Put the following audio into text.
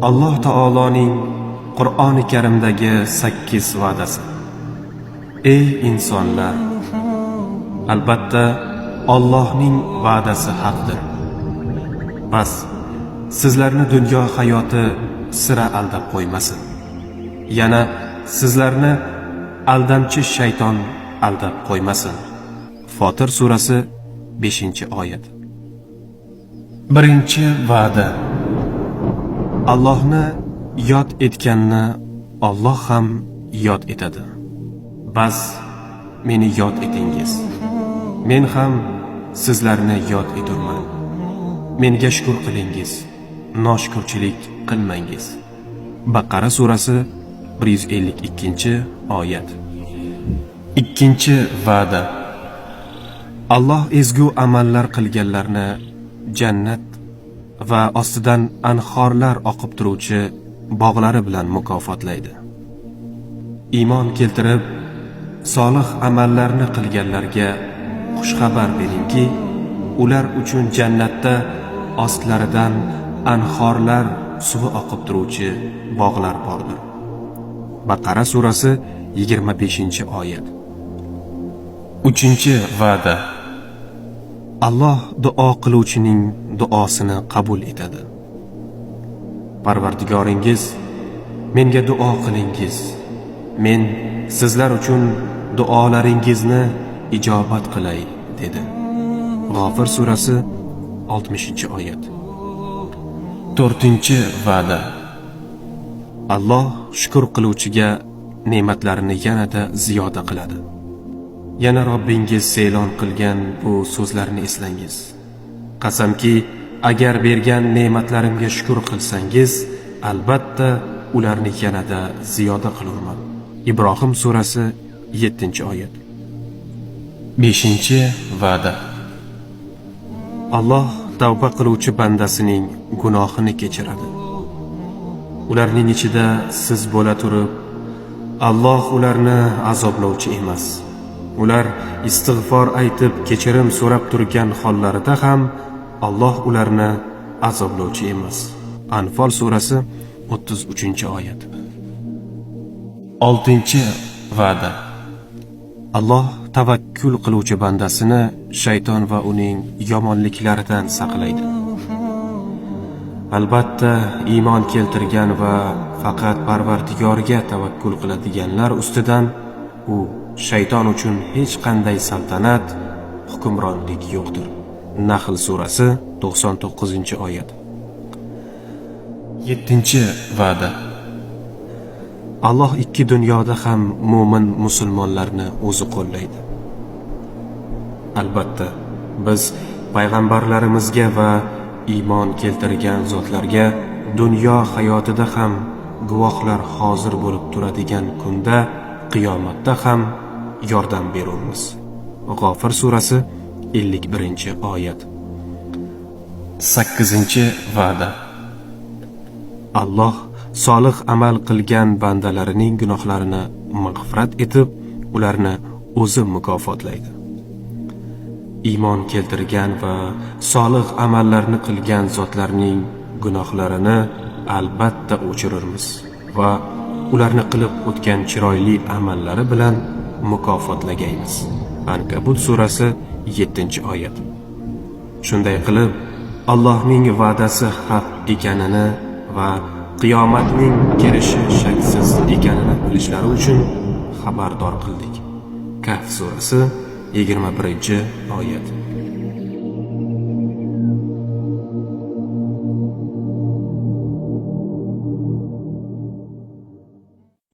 Alloh taoloning Qur'oni Karimdagi 8 va'dasi. Ey insonlar! Albatta Allohning va'dasi haqdir. Bas, sizlarni dunyo hayoti sira aldab qo'ymasin. Yana sizlarni aldamchi shayton aldab qo'ymasin. Fotir surasi 5-oyat. Birinchi va'da. Allohni yod etganni Alloh ham yod etadi. Bas, meni yod etingiz. Men ham sizlarni yod eturman. Menga shukr qilingiz, noshukurchilik qilmangiz. Baqara surasi 152-oyat. Ikkinchi va'da. Alloh ezgu amallar qilganlarni jannat va ostidan anhorlar oqib turuvchi bog'lari bilan mukofotlaydi. Iymon keltirib, solih amallarni qilganlarga xushxabar beringki, ular uchun jannatda ostlaridan anhorlar suvi oqib turuvchi bog'lar bordir. Baqara surasi 25-oyat. Uchinchi va'da. Alloh duo qiluvchining duosini qabul etadi. Parvardigoringiz menga duo qilingiz. Men sizlar uchun duolaringizni ijobat qilay, dedi. G'ofir surasi 60-oyat. To'rtinchi va'da. Alloh shukr qiluvchiga ne'matlarini yanada ziyoda qiladi. Yana Robbingiz e'lon qilgan bu so'zlarni eslangiz. Qasamki, agar bergan ne'matlarimga shukr qilsangiz, albatta ularni yanada ziyoda qilurman. Ibrohim surasi 7-oyat. 5-va'da. Alloh tavba qiluvchi bandasining gunohini kechiradi. Ularning ichida siz bo'la turib, Alloh ularni azoblovchi emas. Ular istig'for aytib kechirim so'rab turgan hollarida ham Alloh ularni azoblovchi emas. Anfol surasi 33-oyat. 6-va'da. Alloh tavakkul qiluvchi bandasini shayton va uning yomonliklaridan saqlaydi. Albatta iymon keltirgan va faqat Parvardigoriga tavakkul qiladiganlar ustidan u shayton uchun hech qanday saltanat, hukmronlik yo'qdir. Nahl surasi 99-oyat. 7-va'da. Alloh ikki dunyoda ham mo'min musulmonlarni o'zi qo'llaydi. Albatta, biz payg'ambarlarimizga va iymon keltirgan zotlarga dunyo hayotida ham guvohlar hozir bo'lib turadigan kunda, qiyomatda ham yordam berurmiz. G'ofir surasi 51-oyat. 8-va'da. Alloh solih amal qilgan bandalarining gunohlarini mag'firat etib, ularni o'zi mukofotlaydi. Iymon keltirgan va solih amallarni qilgan zotlarning gunohlarini albatta o'chirirmiz va ularni qilib o'tgan chiroyli amallari bilan mukofotlagaymiz. Ankabut surasi 7-oyat. Shunday qilib, Allohning va'dasi haq ekanini va qiyomatning kelishi shaksiz ekanini bilishlari uchun xabardor qildik. Kahf surasi 21-oyat.